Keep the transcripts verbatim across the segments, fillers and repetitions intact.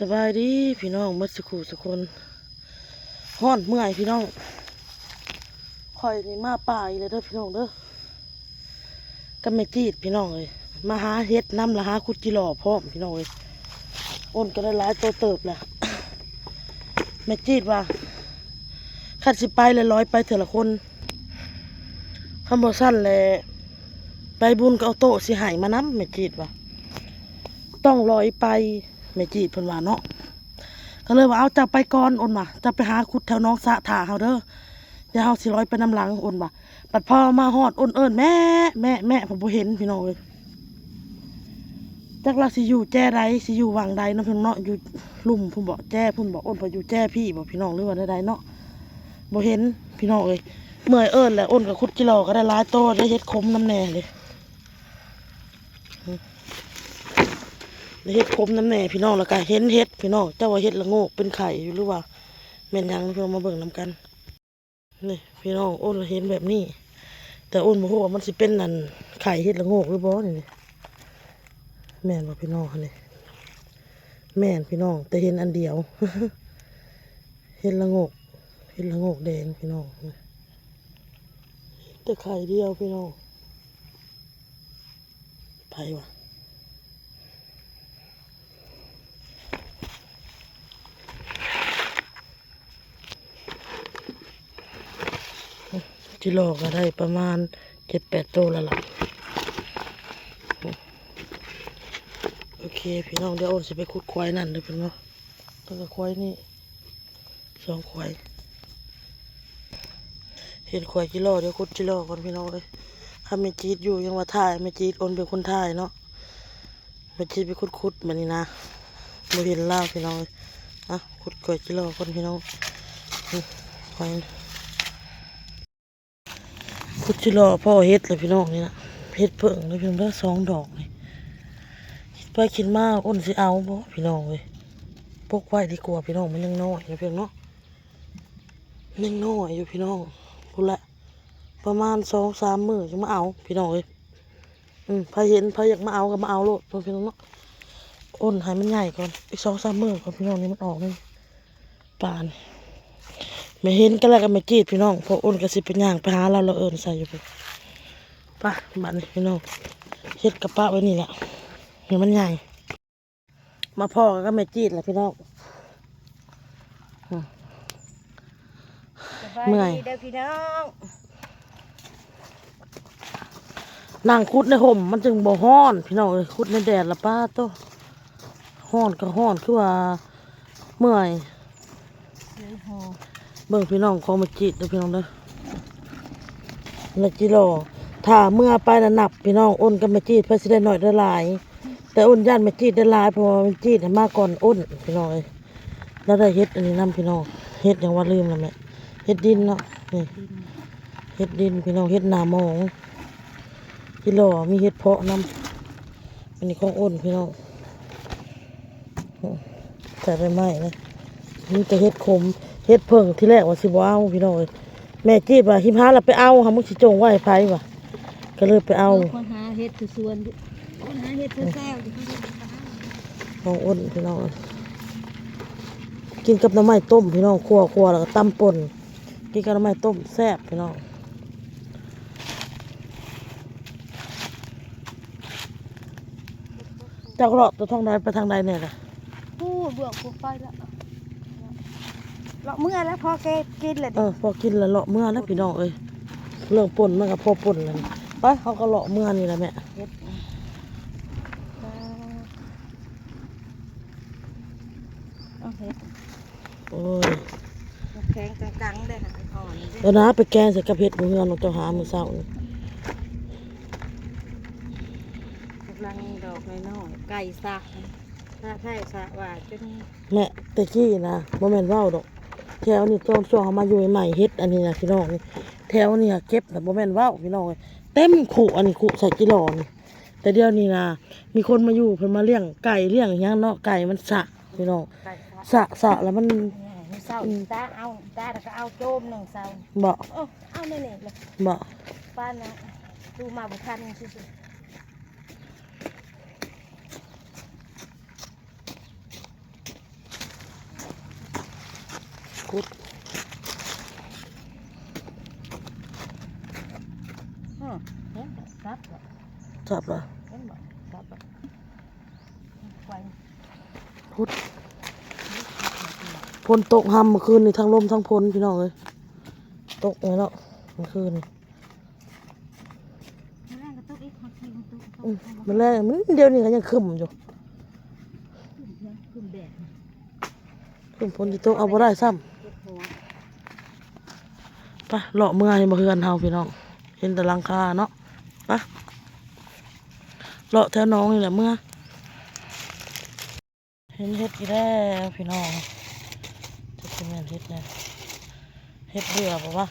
สบายดีพี่น้องหมดสุขุสุคน ฮ้อนเมื่อยพี่น้อง ข่อยนี่มาป่าอีกแล้วเด้อพี่น้องเด้อ กับแม่จีดพี่น้องเอ้ย มาหาเห็ดนำละหาขุดจิหล่อพร้อมพี่น้องเอ้ย อ้นก็ได้หลายตัวเติบแหละ แม่จีดว่า คันสิไปแล้วลอยไปเทื่อละคน คันบ่ซั้นแหละ ไปบุญก็เอาโต๊ะสิให้มานำ แม่จีดว่า ต้องลอยไป แม่จีดเพิ่นว่าเนาะ ก็เลยว่า เอาเจ้าไปก่อน อ้นว่า เจ้าไปหาขุดแถวหนองสะถ่าเฮาเด้อ เดี๋ยวเฮาสิลอยไปนำหลัง อ้นว่า บัดพอมาฮอด อ้นเอิ้น แม่ แม่ แม่ ผมบ่เห็นพี่น้องเอ้ย จักลาสิอยู่แจ้ใด สิอยู่วังใดเนาะพี่น้องเนาะ อยู่ลุ่มพุ้นบ่ แจ้พุ้นบ่ อ้นพออยู่แจ้พี่บ่พี่น้อง หรือว่าใดๆเนาะ บ่เห็นพี่น้องเอ้ย เมื่อยเอิ้นแหละ อ้นก็ขุดจิหล่อก็ได้หลายโต ได้เห็ดขมนำแหน่เลย ได้เห็ดขมนำแหน่พี่น้อง แล้วก็เห็นเห็ดพี่น้อง เจ้าว่าเห็ดละโงกเป็นไข่อยู่หรือว่าแม่นหยัง พี่น้องมาเบิ่งนำกัน นี่พี่น้อง อ้นเห็นแบบนี้ แต่อ้นบ่ฮู้ว่ามันสิเป็นนั่นไข่เห็ดละโงกหรือบ่นี่ แม่นบ่พี่น้อง นี่ แม่นพี่น้อง แต่เห็นอันเดียว เห็ดละโงก เห็ดละโงกแดงพี่น้อง แต่ไข่เดียวพี่น้อง ไผวะ จิหล่อก็ได้ประมาณเจ็ดแปดโตแล้วล่ะ โอเคพี่น้อง เดี๋ยวอ้นสิไปขุดควายนั่นเด้อพี่น้อง แล้วก็ควายนี่ สองควาย เห็นควายจิหล่อ เดี๋ยวขุดจิหล่อก่อนพี่น้องเอ้ย ถ้าแม่จีดอยู่ยังว่าถ่าย แม่จีดอ้นเป็นคนถ่ายเนาะ แม่จีดไปขุดๆ บัดนี้นะ บ่เห็นลาวพี่น้องเอ้ย อ่ะ ขุดควายจิหล่อก่อนพี่น้อง อืมควาย ขุดจิหล่อพ่อเห็ดเลยพี่น้องนี่นะ เห็ดเผิ่งเลยพี่น้องเด้อ สองดอกนี่ คิดไปคิดมาอ้นสิเอาบ่พี่น้องเอ้ย ปกไว้ดีกว่าพี่น้อง มันยังน้อยนะพี่น้องเนาะ ยังน้อยอยู่พี่น้อง พุ้นละ ประมาณสองสามมื้อจั่งมาเอาพี่น้องเอ้ย อืม ไผเห็นไผอยากมาเอาก็มาเอาโลดพี่น้องเนาะ อ้นให้มันใหญ่ก่อน อีกสองสามมื้อก่อนพี่น้อง นี่มันออกนี่ ป่านี่ แม่เห็นก็แล้วก็แม่จีดพี่น้อง พออ้นก็สิไปย่างไปหาลาว ลาวเอิ้นใส่อยู่พุ้น ไป บัดนี้พี่น้อง เห็ดกะปะไว้นี่แหละ ให้มันใหญ่ มาพ้อกันกับแม่จีดแหละพี่น้อง อืม สบายดี เมื่อย เด้อพี่น้อง นั่งขุดในฮ่มมันจึงบ่ฮ้อนพี่น้องเอ้ย ขุดในแดดละป๊าโต ฮ้อนก็ฮ้อนคือว่าเมื่อย เบิ่งพี่น้องของแม่จีดเด้อพี่น้องเด้อ แม่จิหล่อ ถ้าเมื่อไปน่ะนับพี่น้อง อ้นกับแม่จีดไผสิได้น้อยได้หลาย แต่อ้นย้านแม่จีดได้หลาย เพราะว่าแม่จีดน่ะมาก่อนอ้นพี่น้องเอ้ย แล้วได้เห็ดอันนี้นำพี่น้อง เห็ดหยังว่าลืมแล้วแม่ เห็ดดินเนาะ นี่ เห็ดดินพี่น้อง เห็ดหน้ามอง จิหล่อ มีเห็ดเพาะนำ อันนี้ของอ้นพี่น้อง ใส่ใบไม้นะ มีแต่เห็ดขม เห็ดเผิ่ง ทีแรกว่าสิบ่เอาพี่น้องเอ้ย แม่จีดว่า หิมหาแล้วไปเอา หามึงสิจงไว้ให้ไผวะ ก็เลยไปเอา เออ คนหาเห็ดอยู่สวนอยู่ คนหาเห็ดอยู่แซวอยู่ ของอ้นพี่น้องเอ้ย กินกับหน่อไม้ต้มพี่น้อง คั่วๆ แล้วก็ตำป่น กินกับหน่อไม้ต้มแซ่บพี่น้อง เจ้าก็เลาะตัวทางใดไปทางใดเนี่ยล่ะ ผู้เบื้องผู้ไปแล้ว เลาะเมื่อแล้วพอแกกินเลย เออ พอกินแล้วเลาะเมื่อแล้วพี่น้องเอ้ย เรื่องป่นมันก็พอป่นแล้วนี่ ไป เขาก็เลาะเมื่อนี่แหละแม่ เห็ด เอาเห็ด โอ้ย แข็งกังๆ ได้ค่ะ อ่อนๆ เด้ เออนะ ไปแกงใส่กับเห็ดมื้อเฮือนของเจ้าหามื้อเช้านี่ กำลังดอกน้อยๆ ไก่สะ ถ้าไทยสะว่าจน แม่ แต่กี้นะ บ่แม่นเว้าดอก แถวนี้ตอนช่วงเขามาอยู่ใหม่ๆ เห็ดอันนี้นะพี่น้องนี่ แถวนี้เก็บนะ บ่แม่นเว้าพี่น้องเอ้ย เต็มคุ อันนี้คุใส่จิหล่อนี่ แต่เดี๋ยวนี้นะ มีคนมาอยู่ เพิ่นมาเลี้ยงไก่เลี้ยงหยังเนาะ ไก่มันสะพี่น้อง ไก่สะ สะ สะแล้วมัน อืม มื้อเช้า อืม ตาเอา ตาแล้วก็เอาโจมหนึ่งเช้า บ่ เออ เอาแน่ๆ เลย บ่ ป้านะ ดูมาบ่ทันซื่อๆ เ พุด อืมเห็นบ่จับบ่ จับละ เห็นบ่จับบ่ไฟ พุด ฝนตกห่ำเมื่อคืนนี่ ทั้งลมทั้งฝนพี่น้องเอ้ย ตกเลยเนาะเมื่อคืนนี่ มื้อแรกก็ตกอีก คนที่มันตกตก อืมมันแรงมันเดี๋ยวนี้ก็ยังครึ้มอยู่ ขึ้นเพียงขึ้นแดด ครึ้มฝนจะตกเอาบ่ได้ซ้ำ ตกหัว ไปเลาะเมือให้บ่เฮือนเฮาพี่น้อง เห็นแต่หลังคาเนาะ ไปเลาะแถวหนองนี่แหละเมือ เห็นเห็ดอีกแล้วพี่น้อง จะเป็นแม่นเห็ดเนี่ย เห็ดเบื่อบ่วะ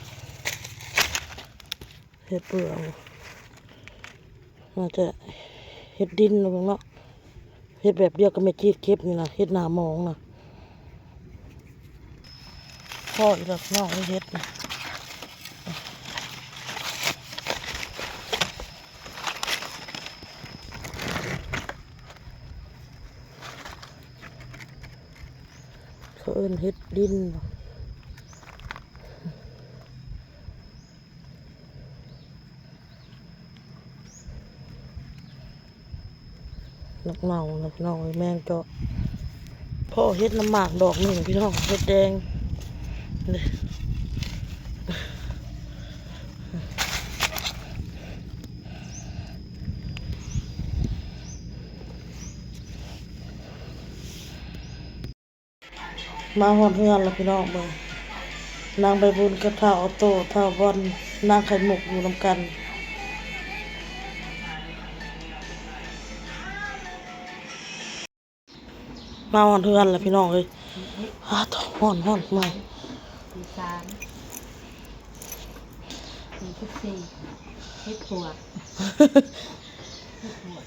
เห็ดเบื่อบ่ น่าจะเห็ดดินแล้วเนาะ เห็ดแบบเดียวกับแม่จีดเก็บนี่นะ เห็ดหน้าหมองนะ พ่ออีกแล้วพี่น้อง เห็ดนะ เขาเอิ้นเห็ดดินบ่ นกเน่านะพี่น้องเอ้ย แมงเจาะ พ่อเห็ดน้ำหมากดอกหนึ่งพี่น้อง เห็ดแดง นี่ มาฮอดเฮือนแล้วพี่น้องเบิ่ง นางใบบุญกับท้าวออโต้ ท้าวบอล นางไข่มุกอยู่นำกัน มาฮอดเฮือนแล้วพี่น้องเอ้ย อ้า ฮ้อนฮ้อนเมื่อย สี่สามสี่สิบสี่เห็ดปวกเห็ดปวก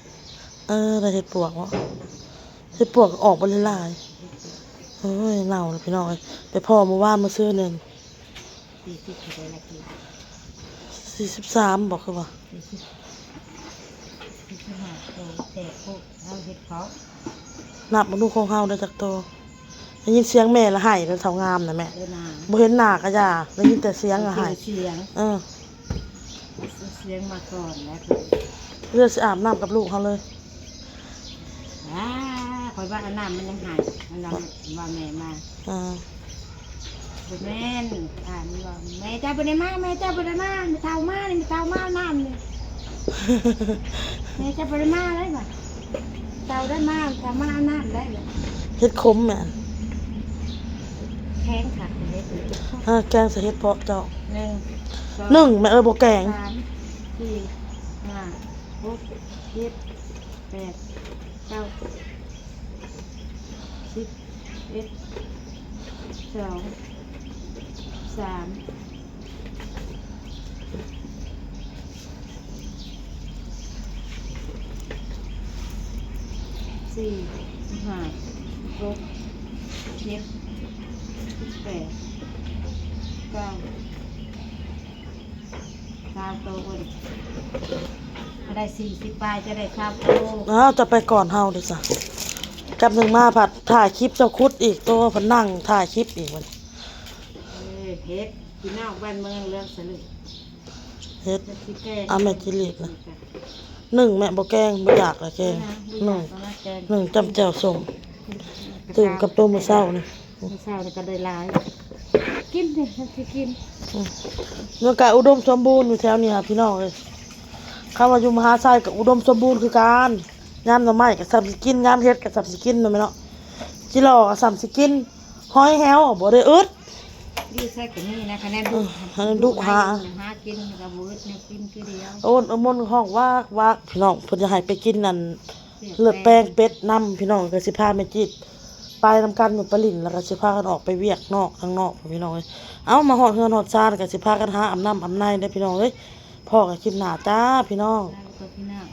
เออ ได้เห็ดปวกบ่ เห็ดปวกออกบ่หลายๆ เฮ้ย เน่าแล้วพี่น้องเอ้ย ไปพ้อเมื่อวานมื้อซื่อนี่ สี่สิบเท่าไหร่ละกิโล สี่สิบสามบ่คือว่า สี่สิบสี่สิบห้าโตแต่พวกเอาเห็ดเพาะ นับบ่ดูของเฮาได้จักโต ได้ยินเสียงแม่ละไห้แล้วเฒ่างามนะแม่ เดินหา บ่เห็นหน้าก็อย่า ได้ยินแต่เสียงละไห้ เสียง เออ เสียงมาก่อนแล้ว เลือดสิอาบน้ำกับลูกเฮาเลย อ่าคอยว่าเอาน้ำมันยังหายมันว่าว่าแม่มา อ่า บ่แม่นอ่ามันว่าแม่เจ้าบ่ได้มาแม่เจ้าบ่ได้มาแม่เฒ่ามานี่แม่เฒ่ามาเอาน้ำนี่แม่เจ้าบ่ได้มาเลยว่ะเฒ่าได้มาเฒ่ามาเอาน้ำได้เลย เห็ดขมแม่ แพงค่ะเห็ด เออ แกงใส่เห็ดเพาะเจ้า หนึ่งสอง หนึ่งแม่เอ้ยบ่แกง สามสี่ห้าหกเจ็ดแปดเก้าสิบเอ็ดสองสามสี่ห้าหกเจ็ดแปดเก้า ซาวโตเพิ่นก็ได้สี่สิบปลายจะได้ซาวโต อ้าว จะไปก่อนเฮาเด้อจ้ะ กับหนึ่งมาผัดถ่ายคลิปเจ้าคุดอีก ตัวผัดนั่งถ่ายคลิปอีกมัน เออเฮ็ดพี่น้องบ้านเมืองเรื่องสนุก เฮ็ด จักสิแกง เอาแม่จิริกนะ หนึ่งแม่บ่แกง บ่อยากละแกง นะ หนึ่ง บ่อยากละแกง หนึ่งจำแจ่วส้ม ตื่มกับตัวมื้อเช้านี่ มื้อเช้านี่ก็ได้หลาย กินดิมันสิกิน มันก็อุดมสมบูรณ์อยู่แถวนี้ค่ะพี่น้องเอ้ย คำว่าอยู่มหาชัยก็อุดมสมบูรณ์คือกัน ยามหน่อไม้ก็ส่ำสิกิน ยามเห็ดก็ส่ำสิกินเนาะแม่เนาะ จิหล่อก็ส่ำสิกิน หอยแฮวบ่ได้อึด อยู่ใส่ก็มีนะคะแนน เออให้มันดุหา หากินก็บ่อึดแนวกินคือเดียว โอ้นเอามนต์ฮ้องวากวากพี่น้อง เพิ่นจะให้ไปกินนั่น เลือดแปลงเป็ดนำพี่น้อง ก็สิพาแม่จิตไปนำกัน มื้อปะหลิน แล้วก็สิพากันออกไปเวียกนอกทางนอกพี่น้องเอ้ย เอ้า มาฮอดเฮือนฮอดซานก็สิพากันหาอาบน้ำอาบในเด้อพี่น้องเอ้ย พ้อกันคลิปหน้าจ้าพี่น้อง ลาไปก่อนพี่น้อง